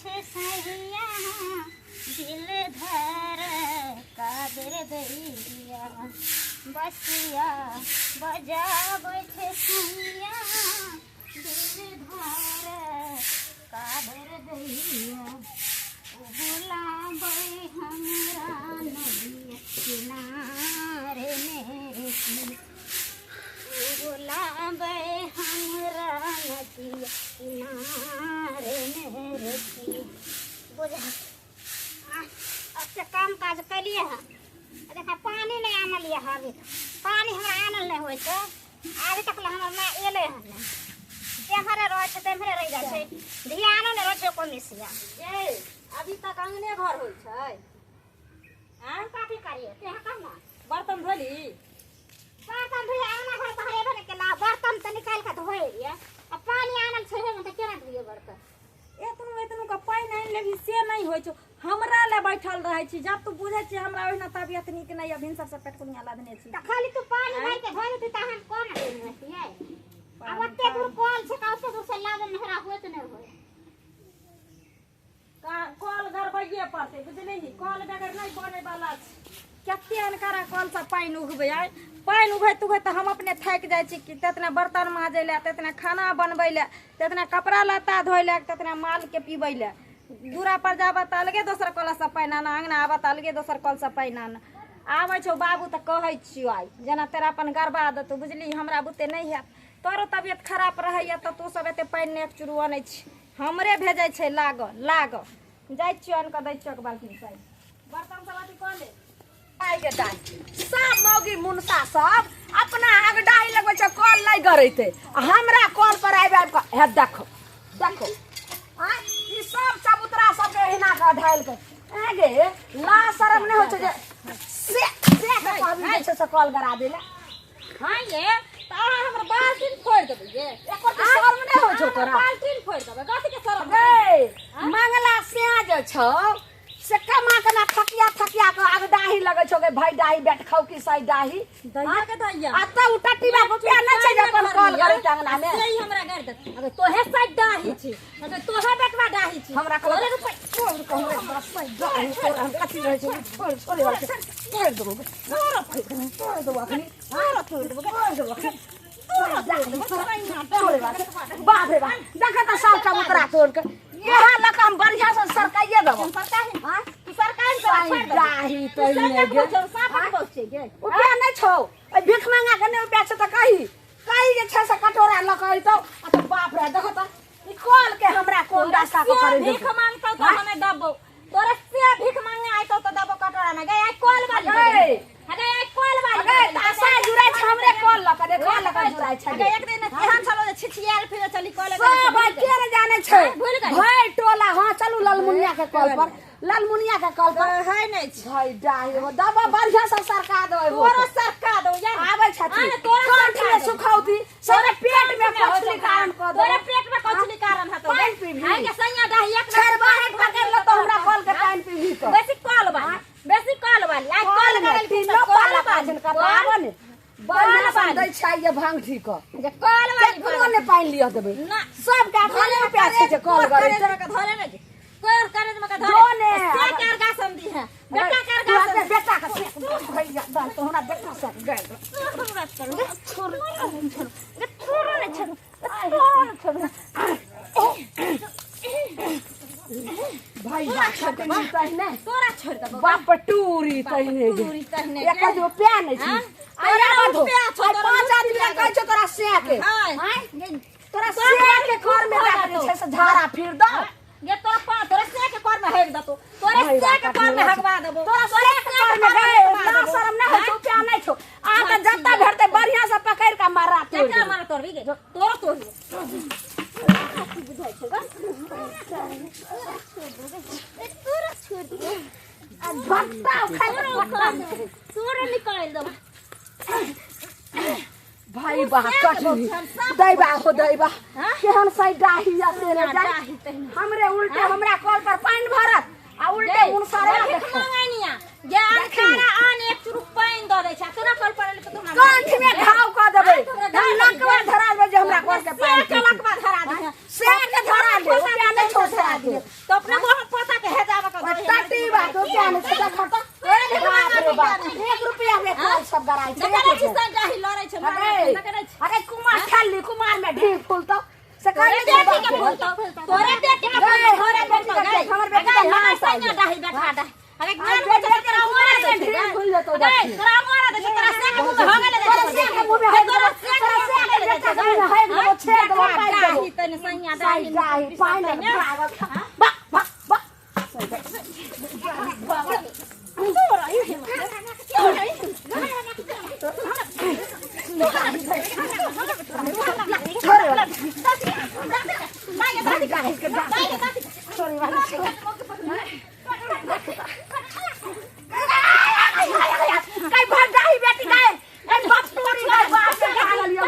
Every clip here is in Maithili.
छै सैया दिल धर कादर दैया बसिया बजाबै छै सैया दिल धर कादर दैया ओ बुलाबै हमरा नदिया किनारे मेरे की ओ बुलाबै हमरा नदिया किनारे मेरे की बुझा अब से काम काज कैलिए हँ देखा पानी नहि आनलियै हँ अभी तक पानी हमरा आनल नहि होइ छै अभी तक ले हमर माय एलै हँ नहि जेम्हरे रहै छै तेम्हरे रहि जाइ छै ध्यानो नहि रहै छै एको मिसिया ए अभी तक अंगने घर होइ छै आँ कथी करियै तेँ कह ने बर्तन धोली बर्तन धोइए अंगना घर तऽ हरेबे नहि केला बर्तन तऽ निकालि कऽ धोइ एलियै आ पानि आनल छैहे नहि तऽ केना धोइए बर्तन एतनो एतनो के पानि आनि लेबही से नहि होइ छौ हमरा ले बैठल रहै छी जब तू बुझै छी हमरा ओहिना तबियत नीक नहि यऽ भिनसर से पेटकुनिया लदने छी तऽ खाली तू पानि भरि के धोइ देती तऽ हम कोना धोइ लेतियै आब ओते दूर कल छै तऽ ओते दूर से लाबै मे हमरा होइत नहि होय कल गड़बैये पड़तै बुझलिही कल बगैर नहि बनै वाला छै कते अनकारा कल से पानि उघबै आइ पानि उघैत उघैत तऽ हम अपने थाकि जाइ छी कि तेतना बर्तन माजै लए तेतना खाना बनबै लए तेतना कपड़ा लत्ता धोइ लए तेतना मालके पीबै लए दूरा पर जाबऽ तऽ अलगे दोसर कलसँ पानि आनऽ अङ्गना आबऽ तऽ अलगे दोसर कलसँ पानि आनऽ आबै छौ बाबू तऽ कहै छियौ आइ जेना तेरा अपन गड़बा देतौ बुझलिही हमरा बुते नहि हैत तोरो तबियत खराब रहैए तऽ तू सब एते पानि नहि एक चूरू अनै छी हमरे भेजै छै लागऽ लागऽ जाइ छियौ आनि कऽ दै छियौ एक बाल्टीन पानि बर्तन सब अथी कऽ ले आइ के टाइम सब मौगी मुनसा सब अपना आग डाही लगबै छै कल नहि गड़ैते आ हमरा कल पर आबि आबि कऽ हे देखो देखो आ ई सब चबूतरा सबके एहिना कऽ ढालि कऽ ऐ गे ला शरम नहि होइ छै जे से से के कहबी जे छै से कल गड़ा दै लए हाँ ये तऽ अहाँ हमर बाल्टीन फोड़ि देबै ये एको रत्ती शरम नहि होइ छौ तोरा बाल्टीन फोड़ि देबै कथी के शरम गे मंगला सिया जे छौ से कमा कना थकिया थकिया के आग डाही लगै छौ गे भाई डाही बैठ खाउ की साई डाही दैया के दैया आ त उ टट्टी बा रुपया नहि छै जे अपन कॉल करै अंगना में से ही हमरा गारि देत अगर तोहे साइड डाही छी अगर तोहे बेटवा डाही छी हमरा तोरे कहलक रुपैआ छोड़ के हमरा बस डाही तोरा हम कथी रहै छै छोड़ छोड़े वाला छै। तोड़ देबो तोरा तोड़ देबो अखनी तोरा तोड़ देबो तोड़ देबो अखनी बाप रे बाप देख त सब चबूतरा तोड़ के यहाँ लऽ कऽ हम बढ़िया से सरकाइए देबो सरकारी तू सरकारी साई डाही तहिने गे सापक पहुँचे गे रुपया नहि छौ एहि भीख मांगा के नहि रुपया छै तऽ कही कही जे छै से कटोरा लऽ कऽ अयतौ आ तऽ बाप रे देखो तऽ ई कल के हमरा कोन रास्ता के करे भीख मांगतौ तऽ हमे दबो तोरा से भीख मांगे आइतो तऽ दबो कटोरा में गए आई कॉल वाली गए। अगे आई कॉल वाली अगे तऽ आशा जुड़ै छै हमरे कल लऽ कऽ कल लऽ कऽ जुड़ै छै अगे एक दिन एहन छलो जे छिछियाल फिरे चली कॉल सब भाई के ने जाने छै भूल गेली। भाई टोला हाँ चलू ललमुनिया के कल पर ललमुनिया के कल पर है नहीं छी भाई डाही हो दबा बढ़िया से सरका देबै तोरो सरका दो यार आबै छथिन आने तोरा कंठ में सुखौती सारा पेट में कछली कारण कऽ तोरे देबै पेट में कछली कारण हतो पानि पीबही। आई के सैया डाही एक छेरबाहे पकड़ लो तो हमरा कल के पानि पीबही तो बेसी कॉल वाली बेसी कॉल वाली आई कॉल कल में करल तीनो पाला पाछन का पावन बढ़िया से दै छै ये भांग ठीक जे कॉल वाली केकरो ने पानि लिअ देबै ना सबके अपने रुपया छै जे कल करे धरे ने तोर करेज में के धरे जो ने। से कर गासन दी है बेटा कर तू गासन अपने बेटा के से भैया दाल तो हमरा बेटा से गैल छोड़ो छोड़ो छोड़ो ने छोड़ो छोड़ो छोड़ो भाई छटनी तहिने तोरा छोड़ देबो बाप टूरी तहिने टूरी तहिने एक रुपया नहीं छी हाँ? आ तोरा आबऽ दो। रुपया छौ, आइ तोरा पाँच आदमी रुपया के कहै छौ तोरा से के हाय तोरा से के घर में राख दे छै से झाड़ा फिर दो गे तोरा पा तोरा से के कर में हेग देतो तोरा भाई से के कर में हगवा देबो तोरा से के घर में गए ना शर्म ना होइ छौ रुपया नहीं छौ आ त जत्ता भेटतै बढ़िया से पकड़ के मारा तोड़ केकरा मारा तोड़बी गे तोरा तोड़बी तोरा छोड़ दे आ भट्टा उखाड़ के भट्टा में। तोरा निकाल दो भाई बा कटनी दैबा हो दैबा केहन सही डाही या से ने जाय हमरे उल्टे हमरा कल पर पानि भरत आ उल्टे मुनसरा भीख देखत मंगैनिया गे अनकारा आन एक चुरुक पानि दऽ दै छै तोरा कल पर एलै तऽ तोरा कंठ में घाव कऽ देबै तोरा हम लकवा धरा देबै जे हमरा कल के से पानि के लकवा धरा दिहे से के धरा दे रुपया नहि छौ धरा दे तो अपना देखा तोरे बेटी के फूलतो, तोरे बेटी के फूलतो, तोरे बेटी के हमर बेटी के हमर सैया डाही बैठा डा। अरे ज्ञान के तोरा मारा दे ढेर भूल जेतौ। गई, तोरा मारा दे, तोरा से के मुंह में हो गेले, तोरा से के मुंह में हो तोरा से के मुंह में हो गेले, छेद देबो, पाइप देबो। डाही तने सैया डाही डाही पानि भागल। बा बा बा छोड़े वाला छोड़े वाला कई भर डाही बेटी गए, कई बाप तोरी गए, बाप के भागल यो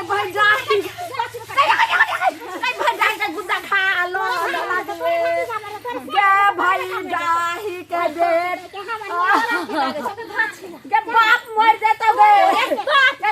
भर डाही, कई भर डाही के गुद्दा खा लो गे भाई डाही के बेट गे बाप मर जेतौ गे,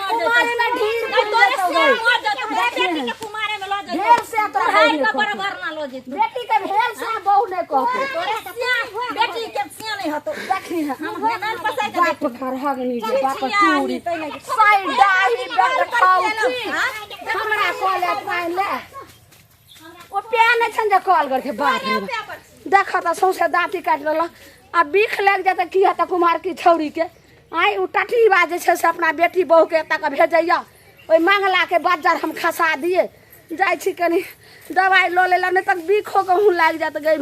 कुमारे में ढीर तोरे जेतौ से गे। मर जेतौ, बेटी के कुमारे में ल जेतौ, ढेर से तोरा हाय बहिन के कहतौ। बराबर ना ल जेतौ। बेटी के भेल से बहू नहीं कहतौ। तोरे सिया बेटी के सिया नहीं हतो। देखनी है हम नान पसाई के बाप घर हगनी जे बाप चूड़ी छिया, साई डाही बेट खाउ छी हमरा कहले पानि ले ओ प्या नहि छनि जे कॉल करके बाप रे बाप। देख तऽ सौंसे दाँती काटि लेलक आ बिख लागि जेतै की हेतै कुम्हार की छौड़ीके। आँय ओ टटलीबा जे छै से अपना बेटी बहुके एतऽ कऽ भेजैया, ओहि मंगलाके बज्जर हम खसा दिए जाइ छी, कनि दवाइ लऽ लेला नहि तऽ बिखो गहूँ लागि जायत गई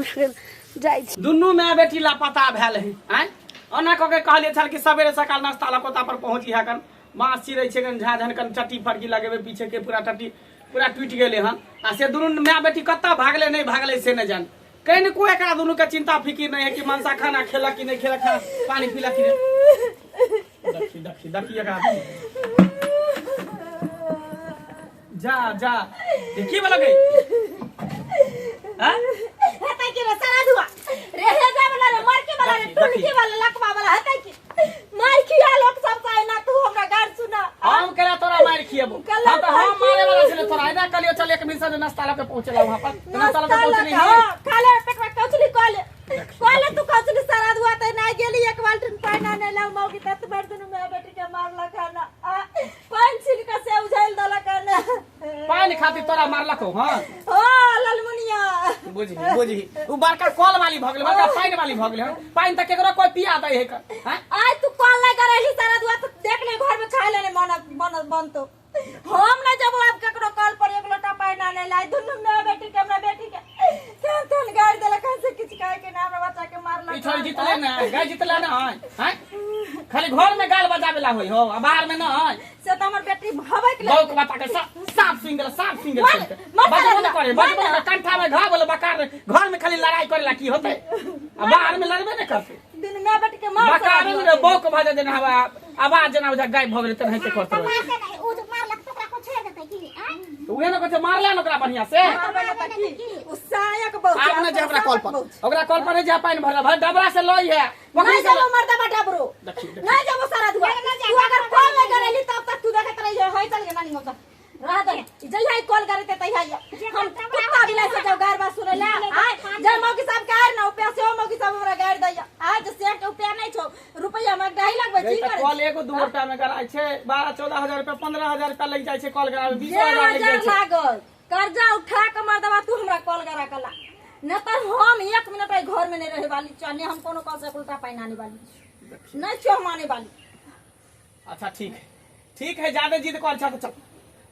जाइ छी। दुनू माय बेटी लापता भेल है। आँय ओना कऽ के कहलियै छल कि सवेरे सकाल नाश्ता लऽ कऽ ओतऽ पर पहुँची है, कन बाँस चिरै छै, कन झाझन कन चट्टी फड़की लगेबै, पीछे के पूरा टट्टी पूरा टूटि गेलै हन आ से दुनू माय बेटी कतऽ भागलै नहि भागलै से नहि जान। कनिको एकरा दुनू के चिंता फिकिर नहीं है कि मनसा खाना खेलक कि नहीं खेलक, खाना पानी पीलक कि नहीं। देखी देखी देखी एकरा जा जा देखी वाला गई हैं हेतै कि रे सारा धुआ रे हे जाय वाला रे मरके वाला रे देखी, टुनकी वाला लकवा वाला हेतै कि मार खिया लोक सब चाहे ना तू हमरा गार सुना। हम केना तोरा मार खिएबो? कल्ला हम तो हम मारे वाला छले तोरा। एना कहलियो चल एक मिनट से नाश्ता लऽ के पहुंचला वहां पर, तो नाश्ता लऽ के पहुंचली। हां खाले पेटवा कौचली कहले कहले तू कौचली सारा धुआ त ना गेली, एक बाल्टी पानी आने ला मौगी तत भर दुनु मैं बेटी के मारला खाना पानी छिलका से उझाइल दला खाना। पानी खातिर तोरा मारलक हो? हां ओ लालमुनिया बुझी बुझी उ बड़का कल वाली भऽ गेलै, बड़का पानि वाली भऽ गेलै हन। पानि तऽ केकरो कोई पिया दै है हैं। आय तू कॉल नहीं करैली सारा दुआ तो देख ले घर में खाए लेने मन मन बनतो। हम ना जब अब केकरो कॉल पर एक लोटा पानी आने लाई दुनु मैं बेटी के हमरा बेटी के तेन तेन गाड़ देला कहीं से किछ कहे के ना हमरा बच्चा के मारला। ई छोरी जितले ना गाय जितले ना हैं, खाली घर में गाल बजावेला होई हो आ बाहर में ना है। से त हमर बेटी भबै के बौक बता के साफ सुनि गेल, साफ सुनि गेल। मर- मर बजबो नहि करे, मर बजबो नहि करे, कंठा में घाव भेल बकार घर में खाली लड़ाई करेला की होतै आ बाहर में लड़बे नहि करतै। दुनु मैं बेटी के मार बकारे में बौक भऽ जेतै जेना हवा आवाज जेना बुझा गायब भऽ गेलै तेनाहिते करतै। मारते नहीं, उ जो मारलक तो ओकरा को छोड़ देतै की आँय? तऽ उहे ने कहै छै मारला ने ओकरा बढ़िया से। उ सायक बहुत आब नहि जे ओकरा कल पर, ओकरा कल पर नहि जे पानि भरल भाई डबरा से लई है नहीं से जब मर्दा डबरो देखी, देखी। नहीं जब सारा दुआ तू अगर कॉल नहीं करेली तब तक तू देखत रही है चल के नानी मौसा रह दे जइहा ही कॉल करे ते तइहा हम कुत्ता बिलाई से जब गार बात सुने ला आय जय मौगी साहब के आय ना रुपया से ओ मौगी साहब हमरा गार दैया आज से के रुपया नहीं छो रुपया हमरा डाही लगबै गई छी तऽ करे कल एगो दू रुपया में गराइ छै, 12-14 हजार रुपया 15,000 रुपया लागि जाइ छै कल गराबै, 20,000 लागि जाइ हजार छै। लागल कर्जा उठा के मर्दवा तू हमरा कॉल करा कला न त हम एक मिनट एहि घर में नहीं रहे वाली छी, ने हम कोनो कॉल से उल्टा पानी आने वाली छी। नहीं छियो हम आने वाली। अच्छा ठीक है ठीक है, ज्यादा जिद कर छ त चल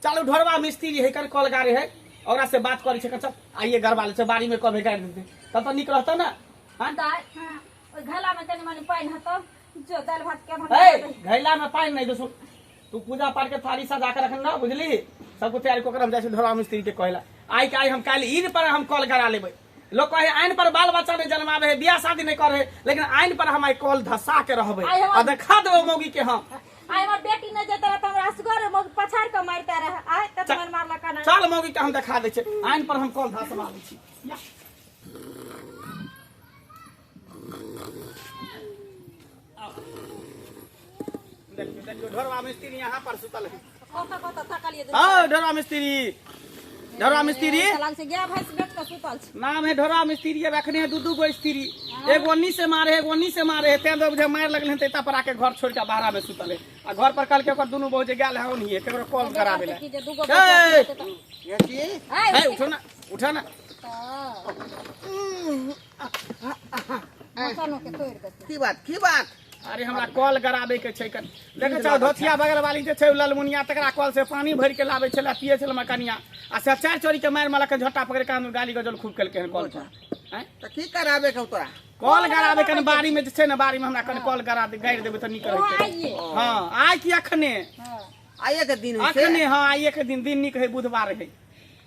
चलू ढोरबा मिस्त्री है कर कल गारे है ओकरा से बात करै छै, चल आइए गरबा ले छै बाड़ी में कभी गाड़ि देतै तब तऽ नीक रहतौ ना। हाँ दाइ ओहि घैला में कनि मनि पानि हेतौ जो दालि भात के हम ए घैला में पानि नहीं दसु, तू पूजा पाठ के थाली सजा के रखना बुझली, सबको तैयारी कऽ के हम जाइ छी ढोरबा मिस्त्री के कहला आइ के आइ हम काल्हि ईद पर हम कल करा लेबै। लोग कहे आइन पर बाल बच्चा नहीं जन्मावे है, बियाह शादी नहीं करे, लेकिन आइन पर हम आइ कल धसा के रहबै आइ हम- आ देखा देबै मौगी के हम। आइ हमर बेटी नहीं जेतै रहै तऽ हमरा असगर मौगी पछाड़ के मारिते रहै आइ तऽ तुम्हार मारलक ना। चल मौगी के हम देखा दै छियै आइन पर हम कल धसवा दै छी। या। देखियो देखियो ढोरबा मिस्त्री यहाँ पर सुतल है। कतऽ कतऽ थकलियै? हाँ ढोरबा मिस्त्री ढोरा मिस्त्री लाग छै गाय भैंस बेच के सुतल छै। नाम है ढोरा मिस्त्री। अब अखने है दू दू गो स्त्री, एगो ओन्नी से मारे है, एगो ओन्नी से मारे है, तें बुझे मार लगल हन, त पर आके घर छोड़ के बाहर में सुतल है। आ घर पर कल के ओकर दुनू बहु जे गेल है ओन्ही केकरो कॉल कराबे ला। की जे दूगो ए! ये की ए उठो ना, उठो ना। मकानो के तोड़ देतै। की बात, की बात? अरे हमरा कॉल गराबे के छै कन। देखे छौ धोथिया बगल वाली जे छै ललमुनिया, तकरा कॉल से पानी भरि के लाबै छलै, पिए छलै मकनिया, आ से चारि चोरी के मारि मारलक, झोटा पकड़ के हम गाली गजल खूब केलकै हन कॉल पर। आँय? तऽ की कराबे के तोरा? कॉल गराबे कन बाड़ी में जे छै ने, बाड़ी में हमरा कन कॉल गरा दे, गाड़ि देबै तऽ नीक ओ रहतै। आइए। हाँ आइ की अखने? आइए के दिन होइ छै। अखने, हाँ आइए के दिन, दिन नीक है, बुधवार है।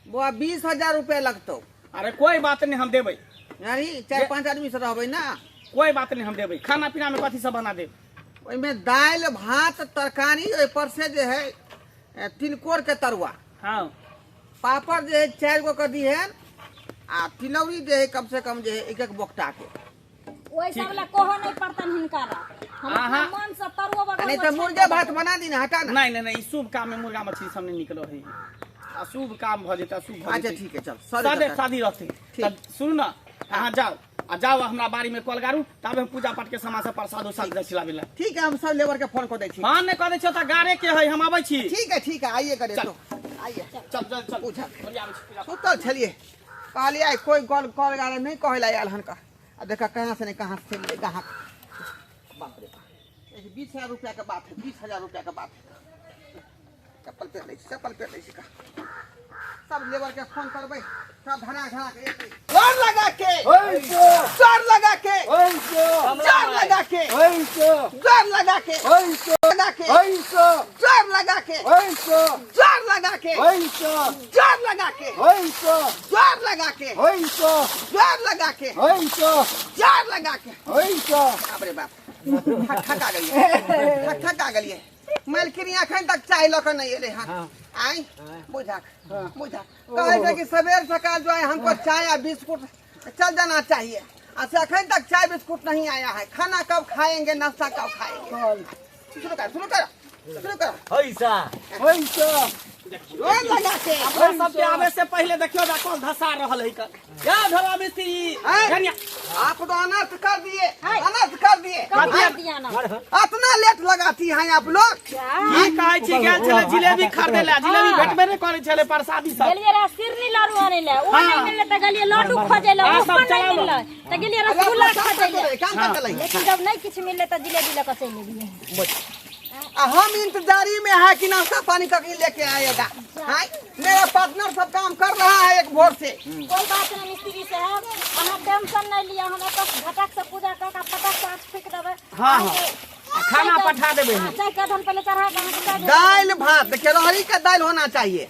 बौआ 20,000 रुपया लगतौ। अरे कोई बात नहीं, हम देबै। यानी 4-5 आदमी से रहबै ना। कोई बात नहीं, हम देबै। खाना पीना में कथी सब बना देब? ओहिमे दालि भात तरकारी, ओहि पर से जे है तिलकोर के तरुआ। हाँ। पापड़ जे है 4 गो के दिहन, आ तिलौरी जे है कम से कम जे है 1-1 बोकटा के। ओहि सब ला कहो नहीं पड़तन हिनका, हम अपना मन से तरुआ बगल नहीं तो मुर्गे भात बना दी ना, हटा ना। नहीं नहीं नहीं, शुभ काम में मुर्गा मछली सब नहीं निकलो है, अशुभ काम भ जेतै, अशुभ भ जेतै। अच्छा ठीक है, चल सादे शादी रहतै। सुनू ना, अहाँ जाओ आ जाओ हमरा बाड़ी में कॉल गारू, तब हम पूजा पाठ के सामान से प्रसाद उसाद जाइ छी ला। ठीक है, हम सब लेबर के फोन कर दै छी। हां नहीं कर दै छी त गारे के है, हम आबै छी। ठीक है ठीक है, आइए करे तो आइए। चल चल चल पूजा पूजा। सुतल छलिए, कहलिए आइ कोई कॉल कॉल गारे नहीं कहला आयल हन का, आ देखा कहां से नहीं कहां से मिले कहां। बाप रे बाप, 20,000 रुपया के बात है, 20,000 रुपया के बात है। चप्पल पेर लै छी, चप्पल पेर लै छी का। सब लेबर के फोन करबै, सब धरा धरा के जोर लगा के, जोर लगा के, जोर लगा के, जोर लगा के, लगा के, जोर लगा के, जोर लगा के, जोर लगा के, जोर लगा के, जोर लगा के, जोर लगा के। बाप रे बाप, ठक आ गेलियै, ठक आ गेलियै। मालकिनी अखन तक चाय लऽ के नहीं एलै हन। आई बुझा बुझा कहै छै कि सवेर सकाल जो है हमको चाय आ बिस्कुट चल जाना चाहिए, आ से अखन तक चाय बिस्कुट नहीं आया है। खाना कब खाएंगे, नाश्ता कब खाएंगे? शुरू कर, शुरू कर, शुरू कर। पैसा पैसा जोर लगा के अपना सब के आवे से पहले देखियो जा कौन धसा रहल है। या धरा मिस्त्री आप तो अनर्थ कर दिए, अनर्थ कर दिए। इतना लेट लगाती हैं आप लोग। की कहै छी, गेल छले जिलेबी खरीदे ला, जिलेबी भेटबे नै करै छले, प्रसादी सब गेलिए रे सिरनी लाडू आनै ले, ओ नहीं मिलले त गेलिए लड्डू खोजे ले, ओ नहीं मिलले त गेलिए रसगुल्ला खोजे ले। काम कर चलै, लेकिन जब नहीं किछ मिलले त जिलेबी ल के चलि गेलिए। हम इंतजारी में है कि नाश्ता पानी कभी लेके आएगा। हाँ, मेरा पार्टनर सब काम कर रहा है एक भोर से। कोई बात नहीं मिस्त्री साहब, अहाँ टेंशन नहीं लिया, हम एतऽ घटक से पूजा कर के फटक से आँच फूकि देबै। हाँ हाँ, खाना पठा देबै। चाय के धन पहले चढ़ा के दाल भात, देखिए रहरी के दाल होना चाहिए।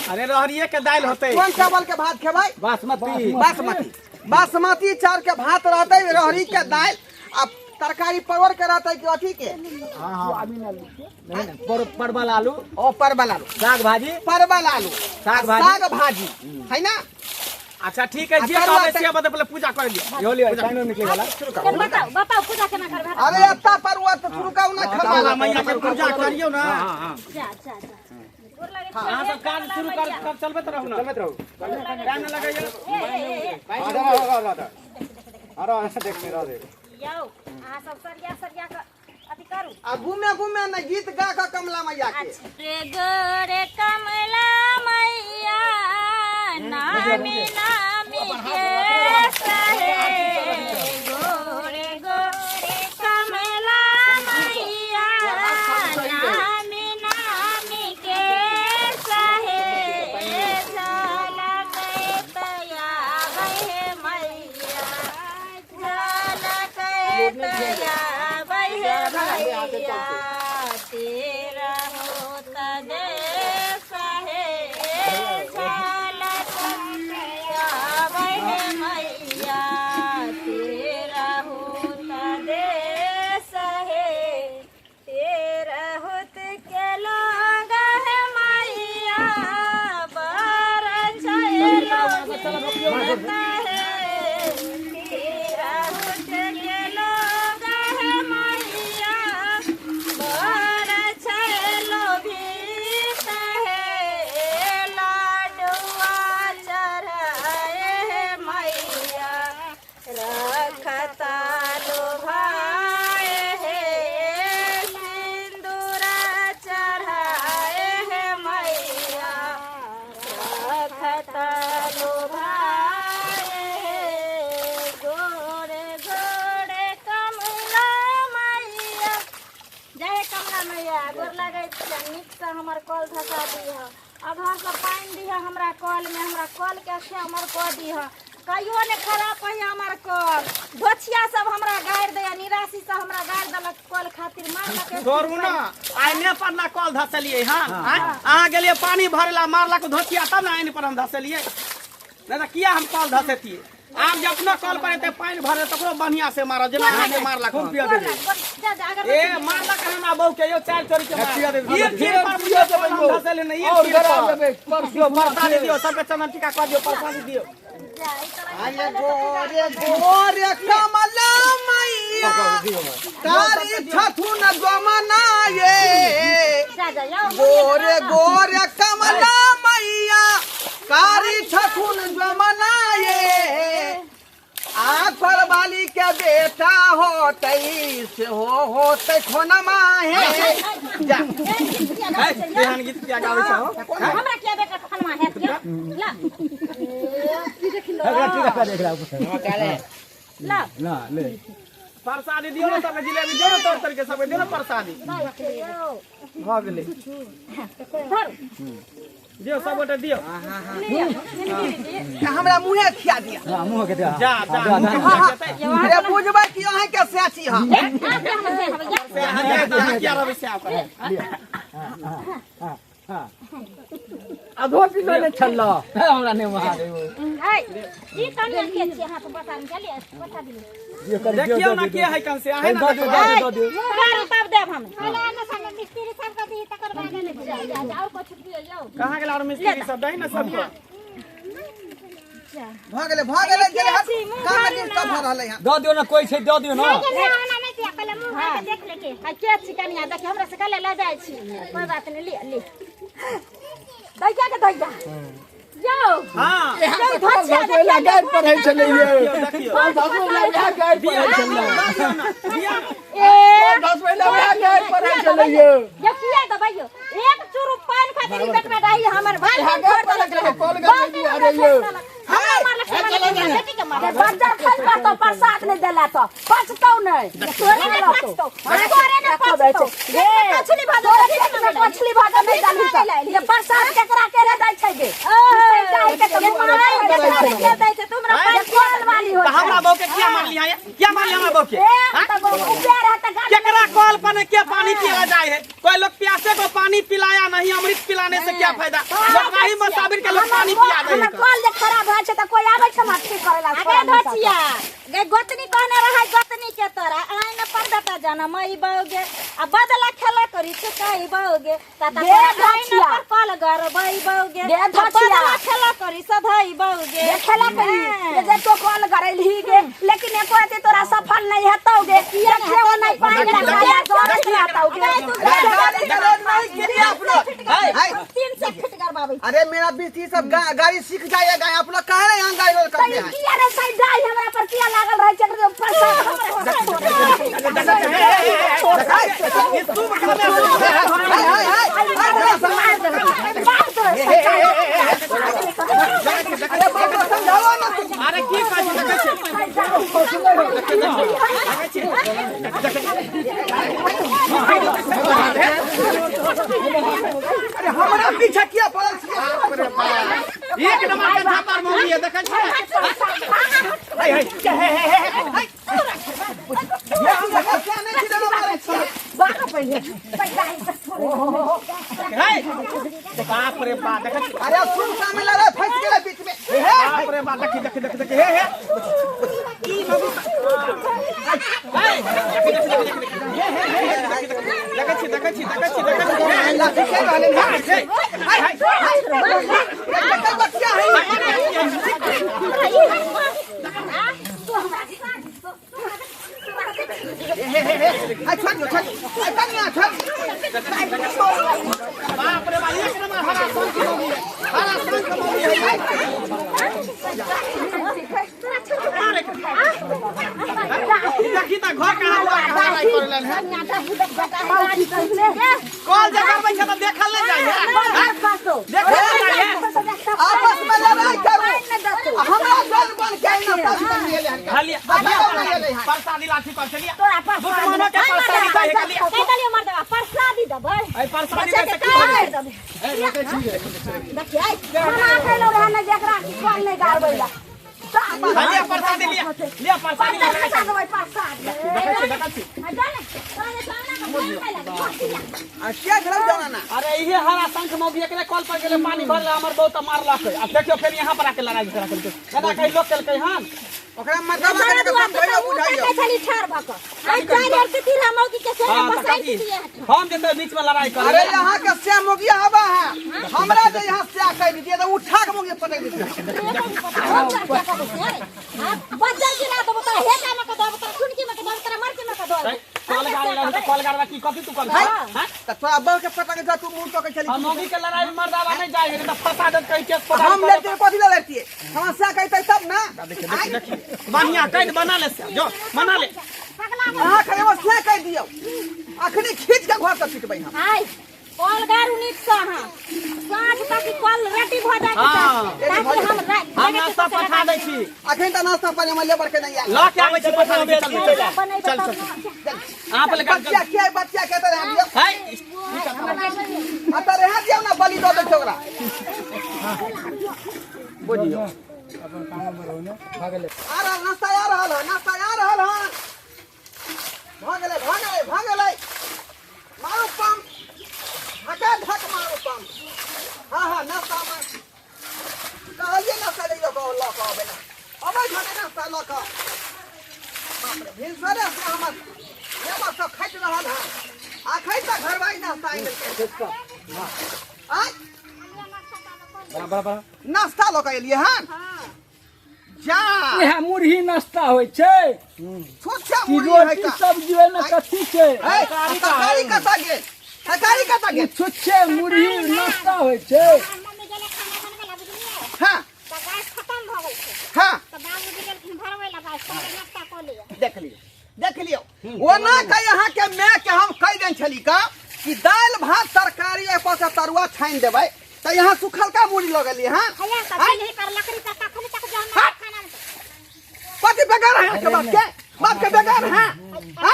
अरे रहरिये के दाल होते। कौन चावल के भात खेबै? बासमती। बासमती, बासमती चावल के भात रहते, रहरी के दाल, आ तरकारी परवल के रहते कि अथी के? हाँ, परवल आलू। ओ परवल आलू, साग भाजी, परवल आलू, साग भाजी, साग भाजी है ना। अच्छा ठीक है, जे कहबै से बता, पहले पूजा कर लियो। यो लियो, टाइम निकले वाला। शुरू करो। बताओ बताओ पूजा केना करबै? अरे एत्ता परवल तो शुरू करू ना, खमा मैया के पूजा करियो ना। हां हां, जा जा जा, अहाँ सब काज शुरू कर, कर चलबैत रहू ना, चलबैत रहू, टाइम न लगैयो। अरे अरे देखने रह दे यौ, अहाँ सब सरिया सरिया के अथी करू। आ घूमे घूमे न गीत गा के कमला मैया के। रे गोरे कमला मैया नामी नामी के सहे, गोरे गोरे कमला मैया नामी नामी के सहे, झलक तया बहे मैया, झलक तया बहे मैया, तेरा होत देश है, झलक तया बहे मैया, तेरा होत देश है, तेरा होत के लोग है मैया, बार छलो है, तेरा होत के लोग है मैया, बार छलो भीत है, लाडुआ पैसा दिह अघर से पानि दिह हमरा कल में हमरा कल के हमर कऽ दिह कहियो ने खराब है हमर कल धोछिया सब हमरा गारि दैया निराशी सब हमरा गारि देलक कल खातिर मारलक छोड़ू ना आइने पर ना कल धसलिए हाँ आँय? अहाँ गेलिए पानी भरे ला मारलक धोतिया तब ना आइन पर हम धसलिए नहीं तो किया हम कल धसेतिए आब जे अपना कल पर एते पानि भरे तकरो बढ़िया से मारब जेना अहाँके मारलक हन। पिया देबै जा जा अगर ए मारलक हन हमरा बहू के यो चाल चोरी के मार पिया देबै। एक चीर पर पिया देबै हम धसेले नहीं एक और चीर गरा पर। देबै परसों दियो प्रसादी दियो सबके चंदन टीका कर दियो प्रसादी दियो जा ई तरह अरे गोरे गोरे कमला मैया तारी छथुन गमना ये जा जा जाओ गोरे गोरे कमला मैया कारी छथुन जमना ये आखर वाली के बेटा होतै से हो होतै खोनमा हे जा है एहन गीत किया गाबै छहो हमरा किया बेटा खनमा हैत क्या ला एकरा ठीक कर एकरा ला ना ले प्रसादी दियो ना सबके जिलेबी दियो ना तोड़ तोड़ के सबके दियो ना प्रसादी भऽ गेलै धर दियो सब गोटे दियो हमरा मुँहे खिया दिया हां मुंह के दे जा जा मुँह के खिया देतै। अरे बुझबै कि अहाँके सैची हम से अहाँ जा, अहाँ किया रहबै से आब करे हां हां आधो किलो ने छल्ला हमरा नहीं महादेव है ई कनिया के छी हाथ बता चलिए बता दियो ये कर दियो देखियो ना के है कन से अहाँ ना दे देखबै। दे दे मुंह गारू तब देब हम पहले आना सामने मिस्त्री साहब का दी तकर बाद ले जा जा जा और कुछ दियो यौ कहाँ गेल और मिस्त्री सब दही ना सबके भऽ गेलै भऽ गेलै गेलै हट काम में डिस्टर्ब भऽ रहलै हँ दऽ दियो ना कोई छै दऽ दियो ना आना नहीं दिया पहले मुंह भर के देख लेके आ के छी कनिया देखी हमरा से कले ले जाइ छी कोई बात नहीं ले ले दैया के दैया यौ हाँ यौ धोछिया पहला गाय पढ़ै छलै ये देखियो देखियो दस महिला वएह गाय पढ़ै छलै दियो ना दियो ना। ए दस महिला वएह गाय पढ़ै छलै ये यो किया दबाइयो एक चुरु पान खातिर ई बेटवा डाही हमर भाई इएह गाय पढ़ै छलै कॉल गाय दुआरे ये हमरा मारलक हमरा बेटी के मारलक बज्जर खाइ पर तो प्रसाद नहीं देला तो पचतौ नहीं तोरे ने पचतौ तोरे ने पचतौ गे कछली भाजो कछली भाजो नहीं जानी तो ये प्रसाद केकरा के रे दै छै गे डाही के तो मार केकरा के दै छै तुमरा आँय? पान कोल वाली हो तऽ हमरा बहू के किया मारली है किया मारली हमरा बहू के एक तो उबे रहता गाड़ी केकरा कल पर के पानी पिया जाए है कोई लोग प्यासे को पानी पिलाया नहीं अमृत पिलाने से क्या फायदा लोग वही मसाबिर के लोग पानी पिया दे हमर कल जे खराब भए छै तऽ कोई आबै छै हमरा ठीक करै ला अगे धोचिया गे गोतनी कहने रहै गोतनी के तोरा आइन पर बेटा जनमई बौगे आ बदला खेला करी चुकाई बौगे ताता गे तोरा आइन धोचिया। पर कल गरबई बौगे गे आ धोचिया। बदला खेला करी सधई बौगे खेला करी ये जे तो कल करैलही गे लेकिन एको रति तोरा सफल नहीं हेतौ गे देखियो नहीं पानी देखी, खाया देखी, गरम देखी, रहतौ गे अरे गाड़ी के रोड नहीं गिरी आप लोग हाय। 300 फीट गरबाबै अरे मेरा बेटी सब गाड़ी सीख जाएगा आप लोग काहे यहाँ गाड़ी रोड तऽ करते ई हैं किया रे साइड डाई हमरा पर किया लागल रहै छै एकर प्रसाद हाय हाय हाय हाय अरे बाबा समझाओ ना तुम अरे की कहै छी देखै छी अरे हमरा पीछे किया पड़ल छी एक नंबर के झापर मौगी है देखै छी हाय हाय हे हे हे हे ये हम क्या नहीं छी देना मारे छी हे बाप रे बाप देखै छी अरे सुन सामने लड़ा फंस गेलै बीच में हे बाप रे बाप देखी देखी देखी देखी हे हे ई मौगी हे देखी देखी देखी देखी हे हे हे देखी देखै छी देखै छी देखै छी देखै छी हे लाठी के रहले हे हे हाय हाय हे बच्चा है हे हे हे हाय छोड़ दियो छोड़ दियो हाय कनिया छोड़ दियो बाप रे बाप एक नंबर हरा संख मौगी है हरा संख मौगी है देखी त घर कहाँ हुआ कहाँ लड़ाई करेलन है कॉल जे करबै छै त देखल नहि जाइ है देखल नहि जाइ है आपस में लड़ाई करू हमरा जन बन के ना पास कर लिए हन खाली बताओ ना ये हन प्रसादी लाठी पर चलिए दुश्मनों के प्रसादी चाहे खाली कह देलियो मर्दवा प्रसादी दे देबै एहि परसादी बच्चा में के से की काहे भऽ देबै ए रोकै छी रे। देखियै खाना खैलौ रहे ने जेकरा कि कल नहि गाड़बै ला गेलै? लिअ परसादी लिअ लिअ परसादी लिअ। प्रसाद देबै प्रसाद देखै छी देखै छी आ जा ने तोरा सामना के फोन कैला बसिया आ किया भेलौ जाना ना अरे इहे हरा शंख मौगी एकरे कल पर गेले पानी भरले हमर बहुत मारलक आ देखियो फेर यहाँ पर आके लड़ाई झगड़ा केलकै एना कहि लोक केलकै हन ओकरा मतलब करे के समझैयो बुझाइयो छली ठार भऽ कऽ आइ चारि आर के तीरा मौगी के से हाँ, तऽ बसाइ कथी? दिए हम जेते बीच में लड़ाई करे अरे यहाँ के से मोगिया हवा है हमरा जे यहाँ से कह दीजिए तो उठा के मोगिया पटक दीजिए बज्जर गिरा देबो तोरा हे कामे के देबो तोरा चुनकी में के देबो तोरा मरची में के देबो कॉल गाड़ी लड़ तो कॉल गाड़ी की कथी तू कर हां तो तोरा बल के पटक जा तू मुंह तो के चली हम मौगी के लड़ाई में मर्दावा नहीं जाए तो फंसा देत कहीं केस पता हम लेते कथी ले लड़तिए हम से कहते तब ना बढ़िया कह बना ले से जो बना ले अहाँ खाली वो से कह दियौ अखनी खींच के घर से पिटबै हम आइ कल गारू नीक से अहाँ साँझ तक ई कल रेडी भऽ जाए हाँ। ताकि हम हम नाश्ता पठा दै छी अखन तऽ नाश्ता पानी हमर लेबर के नहीं आयल लऽ के आबै छी पठा दै छी चल बनेबै चल तब चल ने। अहाँ पहिले गाड़ी बच्चा के बच्चा के तऽ रहऽ दियौ है आ तऽ रहऽ दियौ ना बलि दऽ दै छै ओकरा बुझियो अपन काम में रहू ने भऽ गेलै आ रहल नाश्ता आ रहल हन नाश्ता आ रहल हन भऽ गेलै भऽ गेलै भऽ गेलै मारू पंप धका धक मारू पंप हाँ हाँ नाश्ता मार कहलिए नाश्ता ले लऽ कऽ लऽ कऽ अबै लए अबै छलै नाश्ता लऽ कऽ बाप रे भिनसरे से हमर लेबर सब खाइत रहल हन अखन तक घरवाली नाश्ता आनि देलकै आँय नाश्ता लऽ कऽ एलियै हन जा इएह मुरही नाश्ता होइ छै छुच्छा कि मुरही है रोटी का सब्जी ओहिमे कथी छै है तरकारी कतऽ गेल तरकारी कतऽ ई गेल छुच्छे मुरही नाश्ता होइ छै मम्मी गेलै खाना बनबै ला बुझलियै हाँ तऽ गैस खतम भऽ गेल छै हाँ तऽ बाबूजी गेलखिन भरबै ला गैस पहिले नाश्ता कऽ लिअ देख लियौ देख लियौ ओना के यहाँ के माय के हम कहि देने छली का कि दालि भात तरकारी एहि पर से तरुआ छानि देबै तऽ यहाँ सुखलका मुड़ी लऽ गेलियै हँ हैया तऽ चूल्ही पर लकड़ी पर कखन तक जो हमरा खाना में कथी बेकार है अहाँके बाप के बाप के बेकार है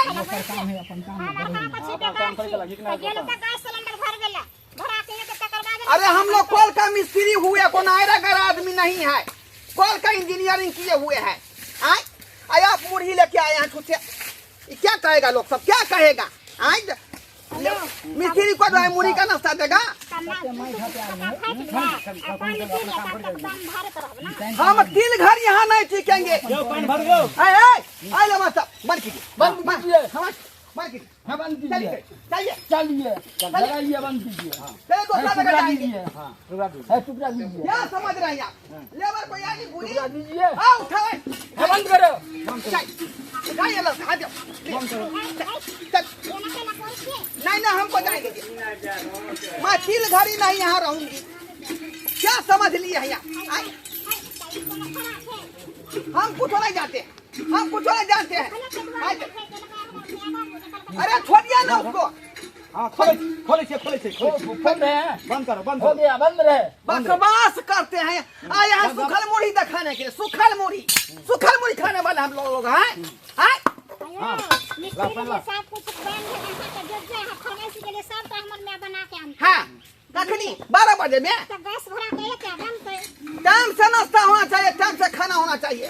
हमर कहाँ पर छी बेकार छी तऽ गेल तऽ गैस सिलेंडर भर गेला भरा के एक तकर बाद अरे हम लोग कल का मिस्त्री हुए कोई आयरा गैर आदमी नहीं है कल का इंजीनियरिंग किए हुए हैं आय आय आप मुरही लेके आए हैं छुच्छे ये क्या कहेगा लोग सब क्या कहेगा आय मिस्त्री को जो है मुरही का नाश्ता देगा हम तीन घर यहाँ नहीं टिकेंगे आए आए आए लो मास्टर बंद कीजिए बंद कीजिए। हाँ, बंद कीजिए हाँ बंद कीजिए चलिए चलिए लगाइए बंद कीजिए हाँ चलिए दूसरा है, जगह टुकड़ा जाएंगे दीजिए हाँ है टुकड़ा दीजिए क्या समझ रहे हैं आप लेबर को यानी बुरी टुकड़ा दीजिए हाँ उठाओ हाँ, बंद करो चल उठाइए लो आ जाओ चल नहीं नहीं हमको जाने दीजिए मैं तीन घड़ी नहीं यहाँ रहूंगी क्या समझ लिए हैं आप आए? हम कुछ नहीं जानते हम कुछ नहीं जानते हैं आए। अरे छोड़िए ना उसको हाँ खोलै छी खोलै छी खोलै छी हो खोल रहे हैं बंद करो बंद हो करो गया बंद रहे बकवास करते हैं आ यहाँ सुखल मुढ़ी दिखाने के लिए सुखल मुढ़ी सुखल मुढ़ी खाने वाले हम लोग लोग हैं आए? सब कुछ बन गेल जे जे फरमाइश गेलै सब तऽ हमर माय बना के आनतै हाँ कखनी 12 बजे में तऽ गैस भरा के एतै बनतै टाइम से नाश्ता होना चाहिए टाइम से खाना होना चाहिए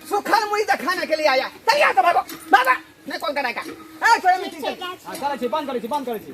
सुखल मुढ़ी दिखाने के लिए आया चलिए तो भागो भागो नहीं कॉल कराएगा ए छोड़े मिट्टी ठीक छै जाइ छी हाँ चलै छी बंद करै छी बंद करै छी